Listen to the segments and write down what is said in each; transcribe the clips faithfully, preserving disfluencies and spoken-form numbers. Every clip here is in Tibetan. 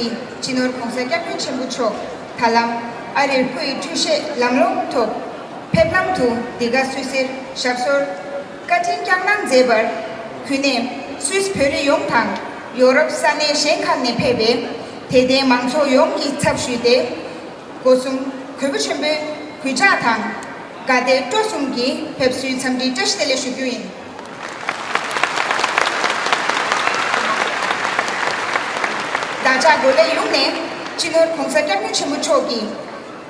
སྤྱི་ནོར་༸གོང་ས་༸སྐྱབས་མགོན་ཆེན་པོ་མཆོག་ད་ལམ་ཨ་རིར་སྐུ་ཡི་འཕྲོད་བཞེས་ལམ་ལྷོང་ཐོག་ཕེབས་ལམ་དུ་འདི་ག་སུད་སིར་ཞབས་སོར་བཀའ་དྲིན་བསྐྱངས་གནང་མཛད་པར། གུས་ནས་སུད་སི་བོད་རིགས་ཡོངས་དང་ཡོ་རོབ་ས་གནས་གཞན་ཁག་ནས་ཕེབས་པའི་དད་ལྡན་མང་ཚོགས་ཡོངས་ཀྱི་ཚབ་ཞུས་ཏེ། སྒོ་གསུམ་གུས་པ་ཆེན་པོས་གུས་ཕྱག་དང་དགའ་དད་སྤྲོ་གསུམ་གྱིས་ཕེབས་བསུའི་འཚམས་འདྲིའི་བཀྲ་ཤིས་བདེ་ལེགས་ཞུ་རྒྱུ་ཡིན། བདག་ཅག་འགོ་ལས་ཡོངས་ནས་སྤྱི་ནོར་༸གོང་ས་༸སྐྱབས་མགོན་ཆེན་པོ་མཆོག་གི་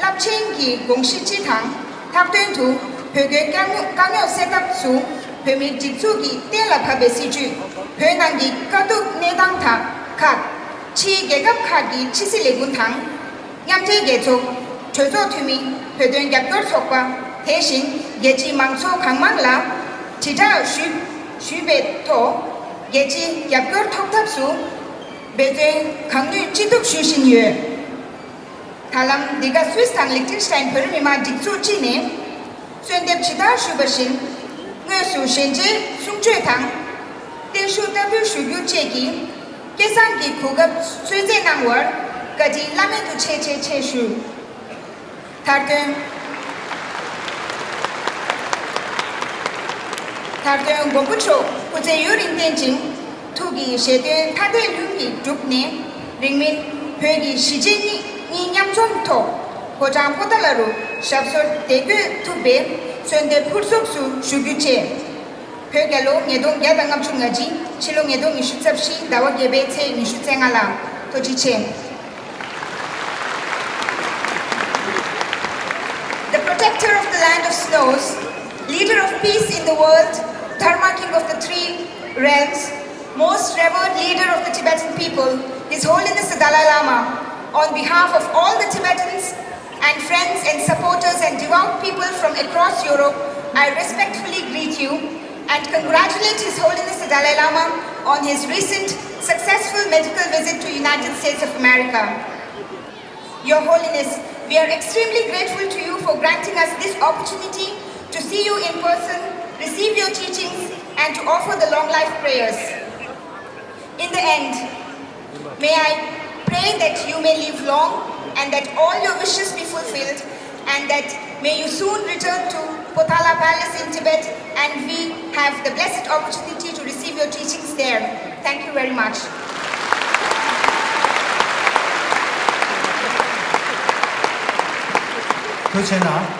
རླབས་ཆེན་གྱི་དགོངས་གཞི་སྤྱི་དང་ལྷག་དོན་དུ་བོད་དོན་དཀའ་རྙོག་དཀའ་རྙོག་སེལ་ཐབས་སུ་བོད་མིའི་སྒྲིག་འཛུགས་ཀྱི་གཏན་ལ་ཕབ་པའི་སྲིད་བྱུས། བོད་ནང་གི་དཀའ་སྡུག་གནས་སྟངས་དང་ཁག་ཕྱིའི་རྒྱལ་ཁབ་ཁག་གི་ཕྱི་སྲིད་ལས་ཁུངས་དང་། མཉམ་འབྲེལ་རྒྱལ་ཚོགས། གྲོས་ཚོགས་འཐུས་མི། བོད་དོན་རྒྱབ་སྐྱོར་ཚོགས་པ། དེ་བཞིན་རྒྱལ་སྤྱིའི་མང་ཚོགས་གང་མང་ལ་དྲིལ་བསྒྲགས་ཞུས་ཞུས་པའི་ཐོག་རྒྱལ་སྤྱིའི་རྒྱབ་སྐྱོར་ཐོབ་ཐབས་སུ་འབད་བརྩོན་གང་ནུས་ཅི་ཐུབ་ཞུ་བཞིན་ཡོད། ད་ལམ་འདི་ག་སུད་སི་དང་ལིག་ཏེན་ཤི་ཏན་བོད་རིགས་མི་མང་སྒྲིག་འཛུགས་སྤྱི་ནས་གསོལ་འདེབས་ཇི་ལྟར་ཞུས་པ་བཞིན། དངོས་སུ་ཞལ་མཇལ་གསུང་ཆོས་དང་། བརྟན་བཞུགས་བསྟར་འབུལ་ཞུ་རྒྱུ་བཅས་ཀྱི་སྐལ་བཟང་གི་གོ་སྐབས་གསོལ་སྩལ་གནང་བར་བཀའ་དྲིན་བླ་མེད་དུ་ཆེ་ཆེ་ཆེ་ཞུ། མཐར་དོན། མཐར་དོན་མགོན་པོ་མཆོག་སྐུ་ཚེ་ཡུན་རིང་བརྟན་ཅིང་། ཐུགས་ཀྱི་བཞེད་དོན་ཐ་དད་ལྷུན་གྱིས་གྲུབ་ནས། རིང་མིན་བོད་ཀྱི་གཞིས་བྱེས་གཉིས་གཉིས་མཉམ་འཛོམས་ཐོག་ཕོ་བྲང་པོ་ཏཱ་ལ་རུ་ཞབས་སོར་བདེ་འགོད་ཐུབ་པའི་གསོལ་འདེབས་ཕུར་ཚོགས་སུ་ཞུ་རྒྱུ་བཅས། བོད་རྒྱལ་ལོ་ཉིས་སྟོང་བརྒྱ་དང་ལྔ་བཅུ་ང་གཅིག་ཕྱི་ལོ་ཉིས་སྟོང་ཉི་ཤུ་རྩ་བཞི་ཟླ་བ་བརྒྱད་པའི་ཚེས་ཉི་ཤུ་རྩ་ལྔ་ལ། ཐུགས་རྗེ་ཆེ། The protector of the land of snows, leader of peace in the world, Dharma king of the three realms, most revered leader of the Tibetan people, His Holiness the Dalai Lama, on behalf of all the Tibetans and friends and supporters and devout people from across Europe, I respectfully greet you and congratulate His Holiness the Dalai Lama on his recent successful medical visit to United States of America. Your Holiness, we are extremely grateful to you for granting us this opportunity to see you in person, receive your teachings, and to offer the long life prayers. In the end, may I pray that you may live long and that all your wishes be fulfilled, and that may you soon return to Potala Palace in Tibet and we have the blessed opportunity to receive your teachings there. Thank you very much. ཐུགས་རྗེ་གནང་།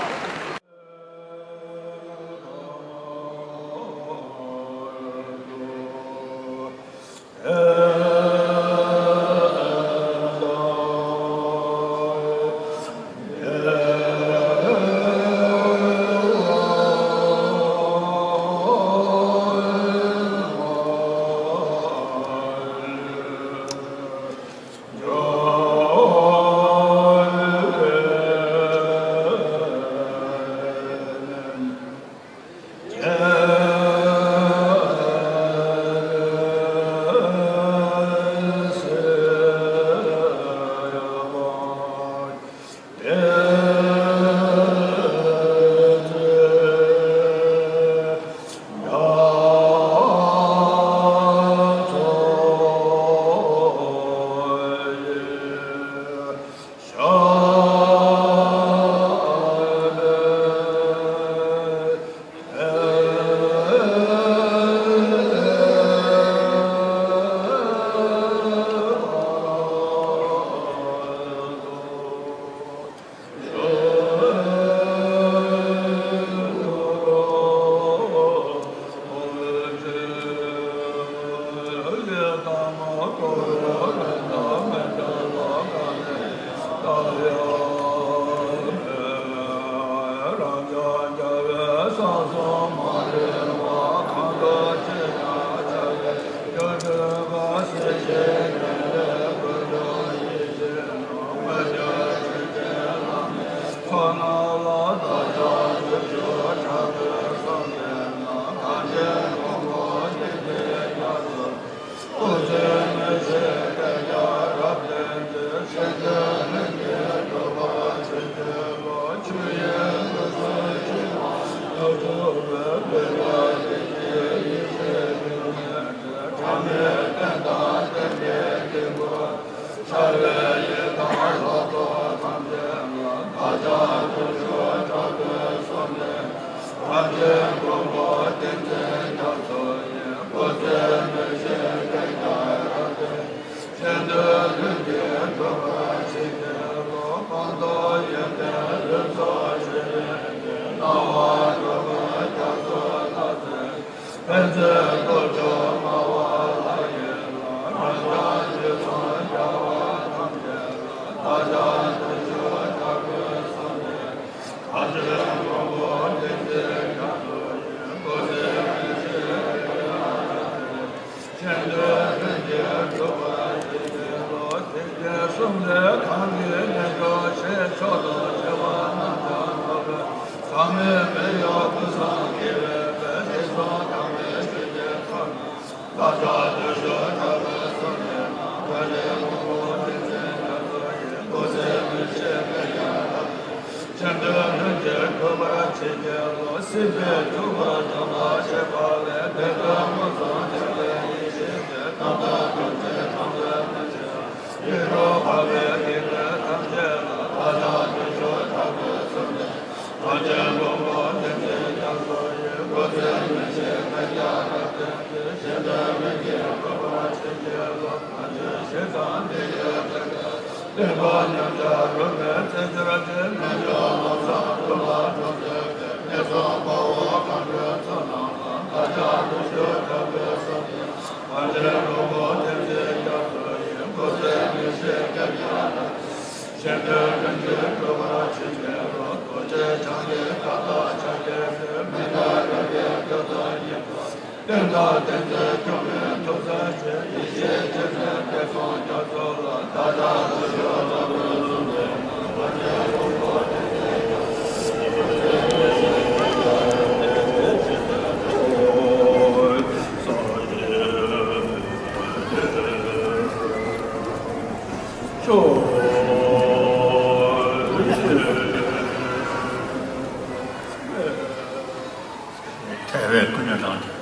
དེ་བས་ཀུན་ནས་དྲངས་ཏེ་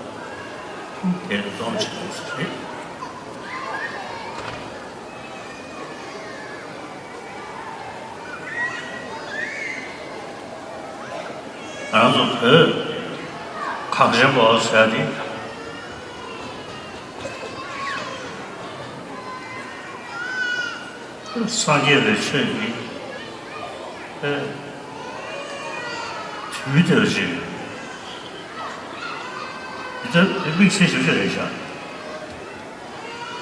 དེ་ལ་འཛོམས་བྱེད་དགོས་ཟེར། ང་རང་ཚོ་བོད་གངས་ཅན་པ་ཟེར་ཏེ། སངས་རྒྱས་པའི་ཆོས་ཀྱི་ཨེ་དུས་དེར་ཅིག་དེ་ལྟར་དམིགས་བསལ་ཞིག་རེད་ཤག་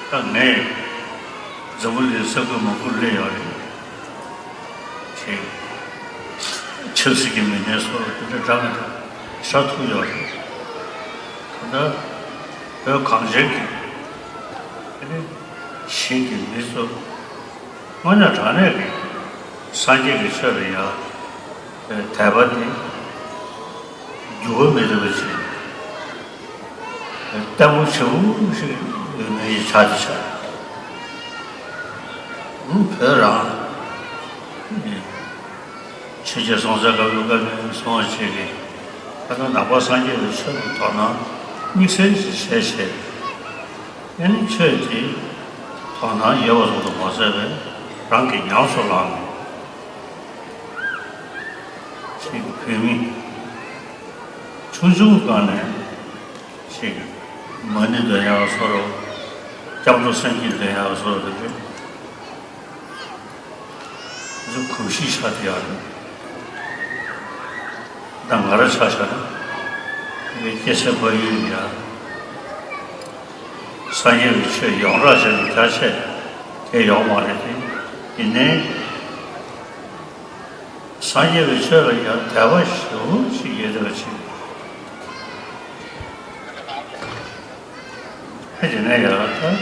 ད་ངས་འཛམ་བུ་གླིང་ས་ཁུལ་མང་པོར་སླེབས་ཡོད་རེད། ཅེས་ཆབ་སྲིད་ཀྱི་མི་སྣའི་སོགས་དེ་འདྲ་འདྲ་མི་འདྲ་ཤར་ཐུབ་ཡོད་རེད། ད་ལྟ་བོད་གངས་ཅན་གྱི་ཨ་ནི་ཞིང་གི་མི་ཚོ་དངོས་གནས་དྲང་གནས་ཀྱི་སངས་རྒྱས་ཀྱི་ཆོས་ལ་ཡང་དད་པ་དེ་འགྱུར་བ་མེད་པ་ཅིག་ལྟད་མོ་བྱེད་པོ་ཞིག་ཡོད་མེད་ཀྱི་ཆ་དེ་ཆགས། ཨུ་བོད་རང་ཆོས་རྒྱལ་སྲོང་བཙན་སྒམ་པོའི་སྐབས་ནས་བཟུང་བ་ཅིག་གིས་ད་ལྟ་ནང་པ་སངས་རྒྱས་པའི་ཆོས་ལ་དོ་སྣང་དམིགས་བསལ་ཞིག་བྱས་བྱས། ཨ་ནི་ཆོས་དེ་དོ་སྣང་ཡོད་པ་ཙམ་དུ་མ་ཟད་པའི་རང་གི་ཉམས་སུ་བླངས་ནས་ཅིག་བོད་མི་ཆུང་ཆུང་སྒང་ནས་ཅིག་མ་ཎི་འདོན་ཡག་བཟོ་འདྲ། སྐྱབས་འགྲོ་སེམས་བསྐྱེད་འདོན་ཡག་བཟོ་འདྲ་དེ་འདྲ་གོམས་གཤིས་ཆགས་བསྡད་ཡོད་རེད། ད་ང་རང་ཆ་བཞག་ན་ངའི་སྐྱེས་ཚེ་ཕ་ཡུལ་ཡ་སངས་རྒྱས་པའི་ཆོས་ཡོངས་གྲགས་བྱས་ནས་རྒྱ་ཆེ་དེ་ཡོད་མ་རེད་དེ། ཡིན་ནའི་སངས་རྒྱས་པའི་ཆོས་ལ་ཡང་དད་པ་ཞེ་པོ་ཞིག་ཡོད་བསྡད་པ་ཅིག་ཨ་དེ་ནས་ཡང་ད་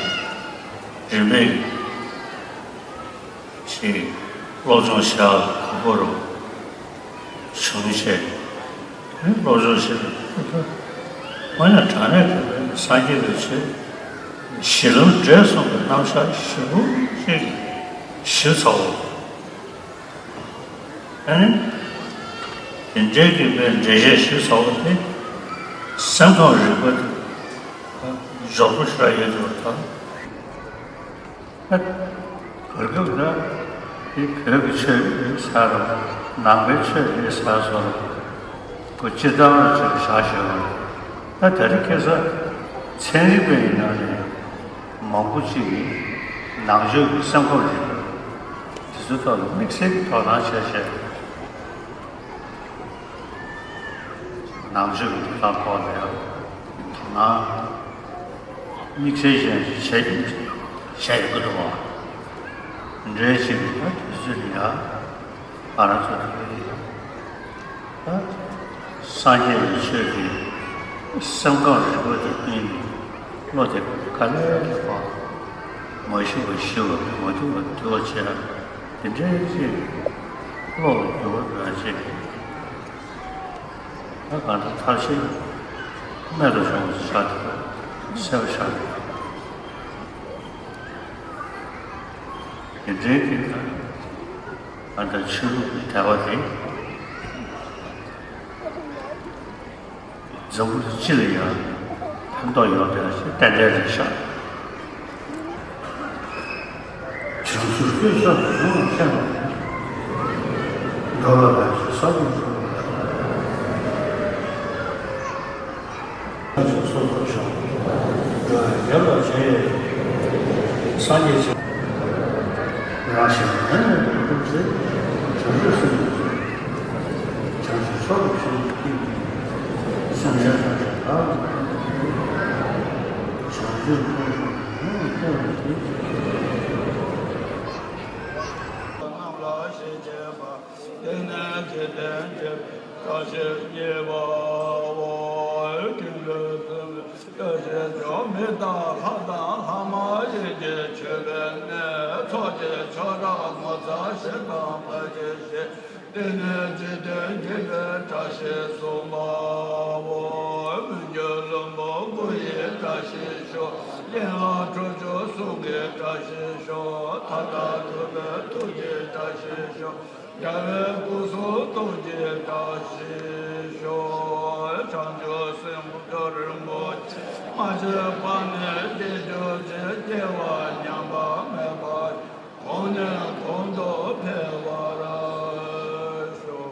རིམ་པས་ཅིག་སློབ་སྦྱོང་བྱ་གོ་བོ་རུ་བྱུང་བྱས། སློབ་སྦྱོང་བྱེད་པའི་ཁུལ་དུ་དངོས་གནས་དྲང་གནས་དྲང་གནས་སངས་རྒྱས་པའི་ཆོས་གཞི་ལམ་འབྲས་གསུངས་པའི་རྣམ་གཞག་ཞེ་པོ་ཅིག་ཞིབ་ཚགས་པོ། ཨ་ནི་དེ་འདྲའི་གི་པའི་འགྲེལ་བཤད་ཞིབ་ཚགས་པོ་དེ་སེམས་ཁམས་རིག་པ་དེ་འཇོག་པོ་ཞེ་དྲག་ཡོད་འདུག་ད། ཨ་གར་སྐབས་ན་དེ་བོད་ཀྱི་ཆོས་ཡིན་ས་རེད། ནང་པའི་ཆོས་དེ་ཟེར་སོང་། ཁོ་སྤྱིར་བཏང་ལ་ཅིག་བཞག་ཞོར། ད་དེ་རིང་ཁ་སང་ཚན་རིག་པའི་ནང་ནས་མང་པོ་ཅིག་གིས་ནང་ཆོས་ཀྱི་སེམས་ཁམས་རིག་པ་དེ་ཚོའི་ཐོག་ལ་དམིགས་བསལ་གྱི་དོ་སྣང་བྱས་བྱས། ནང་ཆོས་ཀྱི་དོ་སྣང་ཐོག་ལ་ཡང་དོ་སྣང་དམིགས་བསལ་ཅན་ཞིག་བྱས་བྱས་ཡོང་གི་འདུག་བ། འདྲའི་ཞིག་གིས་ད་དུས་ཚོད་ལ་ཡང་ང་རང་ཚོ་ད་སངས་རྒྱས་ཀྱི་ཆོས་ཀྱི་སེམས་ཁམས་རིག་པ་དེ་བསྟན་ནས་བློ་དེ་དཀའ་ལས་ལ་ཕོག་མ་ཞུ་བ་ཞུ་བ་མ་ཐུབ་པ་ཐུབ་པ་བྱས། དེ་འདྲའི་ཅིག་བློ་ལ་འགྱུར་བ་འགྲོ་ཡ་ཅིག་ད་གང་ལྟར་ཐབས་ཤེས་རྨད་དུ་བྱུང་བ་ཆགས་ཐུབ་པ་གསལ་པོ་ཆགས་ཐུབ་པ། དེ་འདྲའི་གི་ད་གང་ལྟར་ཆོས་ལུགས་ཀྱི་དད་པ་དེ། འཛམ་བུ་གླིང་སྤྱི་ལ་ཡང་ཕན་ཐོགས་ཡོང་བསྡད་ཞེས་ཏན་ཏན་རེད་ཤག་བྱང་ཆུབ་སྤྱོད་མཆོག་ཏུ་བྱུང་བར་ཤོག་འགྲོ་བ་ལ་ཞེས་སོགས་ཀྱི་ཚོགས་སོགས་ཤོག་འགྲོ་བའི་རྒྱལ་བ་ཆེ། སངས་རྒྱས་ཆེ། རང་གཞན་ཡང་དག་པར་ཐུགས་བརྩེ། བྱང་ཆུབ་སེམས་ཀྱི་ཚོགས། བྱང་ཆུབ་མཆོག་ཏུ་ཕྱིན་པའི་སེམས་ཅན་ཐམས་ཅད་ལ། བྱང་ཆུབ་ཀུན་ཏུ་བདེ་བ་སྟེར་བར་བགྱི། རྣམས་ལ་ཞེས་བྱ་བ། དེ་ནས་འཇིག་རྟེན་གྱི་བཀྲ་ཤིས་རྙེད་པའོ། དེ་ལས་ཀུན། སྐྱེ་ཤེས་མཆོག་མི་རྟག་ལྷ་དང་ལྷ་མ་ཡིན་གྱི་མཆོད་པའི་གནས། ཚོགས་ཀྱི་མཆོག་གྲགས་ངོ་མཚར་ཞིང་དང་ཕལ་ཆེར་ཞེས། དེ་ནས་འཇིག་རྟེན་གྱི་བཀྲ་ཤིས་སྲུང་མའོ། མི་འགྱུར་བློན་པོ་སྐུ་ཡི་བཀྲ་ཤིས་ཤོག་གླིང་ལ་ཁྲོ་ཆུ་གསུང་གི་བཀྲ་ཤིས་ཤོག་མཐའ་དག་གྲུབ་པའི་ཐུགས་ཀྱི་བཀྲ་ཤིས་ཤོག་རྒྱལ་བའི་སྐུ་གསུང་ཐུགས་ཀྱི་བཀྲ་ཤིས་ཤོག་བྱང་ཆུབ་སེམས་མཆོག་རིན་པོ་ཆེ། མ་བཅོས་པ་ནས་སྐྱེ་གྱུར་ཅིག་སྐྱེ་བ་ཉམས་པ་མེད་པར། གོང་ནས་གོང་དུ་འཕེལ་བར་ཤོག